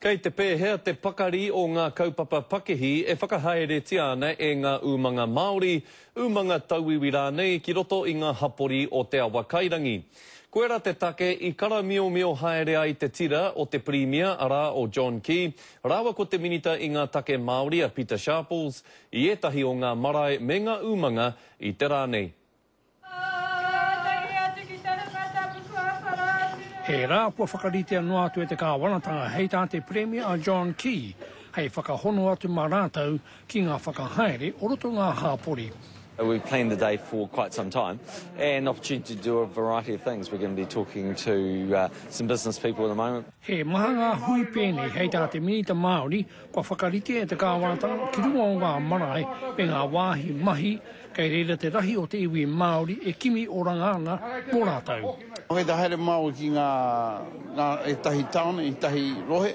Kei te pēhea te pakari o ngā kaupapa pakihi e whakahaeretia ana e ngā umanga Māori, umanga tauiwi rānei ki roto i ngā hapori o Te Awakairangi? Koirā te take i karamiomio haere ai te tira o te Pirimia, arā, o John Key, rāua ko te Minita i ngā Take Māori a Pita Sharples, i ētahi o ngā marae me ngā umanga i te rā nei. He rā kua whakaritea noa atu e te kāwanatanga hei tā te Pirimia a John Key hei whakahono atu mā rātou ki ngā whakahaere o roto ngā hāpori. We've planned the day for quite some time and opportunity to do a variety of things. We're going to be talking to some business people at the moment. He maha ngā hui pēnei hei tā te Minita Māori kua whakaritea e te kāwanatanga ki runga o ngā marae me ngā wāhi mahi Kei reira te rahi o te iwi Māori e kimi oranga ana mō rātou. Kei te haere Māori ki ngā, ngā, ētahi tāone, ētahi rohe,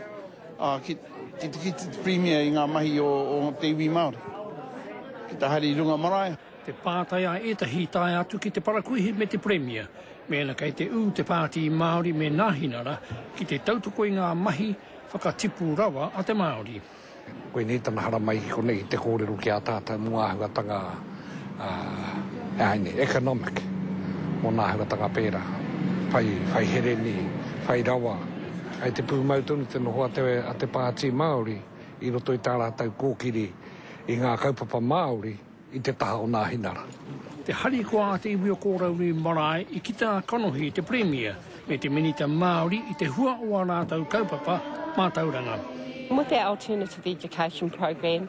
ā, ki, ki te kite te Pirimia i ngā mahi o, o te iwi Māori. Ki te haere i runga marae. Te pātai a ētahi tae atu ki te parakuihi me te Pirimia, mēnā kei te ū te Pāti Māori me Nāhinara ki te tautoko i ngā mahi whakatipu rawa a te Māori. Koinei tana haramai ki konei te kōrero ki a tātou mō ngā āhuatanga, he aha nei, economic, mō ngā āhuatanga pērā, whai, whai hereni, whai rawa. Kei te pūmau tonu te noho a te, a te Pāti Māori i roto i tā rātou kōkiri i ngā kaupapa Māori, i te taha o Nāhinara. Te harikoa a te iwi o Kōraunui Marae i kita a kanohi te Pirimia me te Minita Māori i te hua o ā rātou kaupapa mātauranga. With our alternative education program,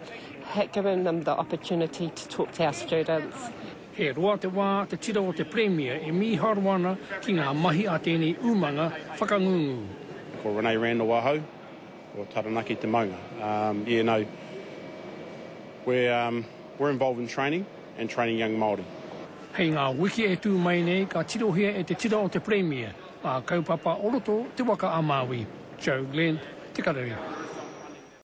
given them the opportunity to talk to our students. He roa te wā te tira o te Pirimia e mīharo ana ki ngā mahi a tēnei umanga whakangungu. Ko Renee Randall ahau, ko Taranaki te maunga. Um, yeah, no, we're, um, we're involved in training and training young Māori. Hei ngā wiki e tū mai nei ka tirohia e te tira o te Pirimia ngā kaupapa o roto Te Waka a Māui. Joe Glenn, Te Karere.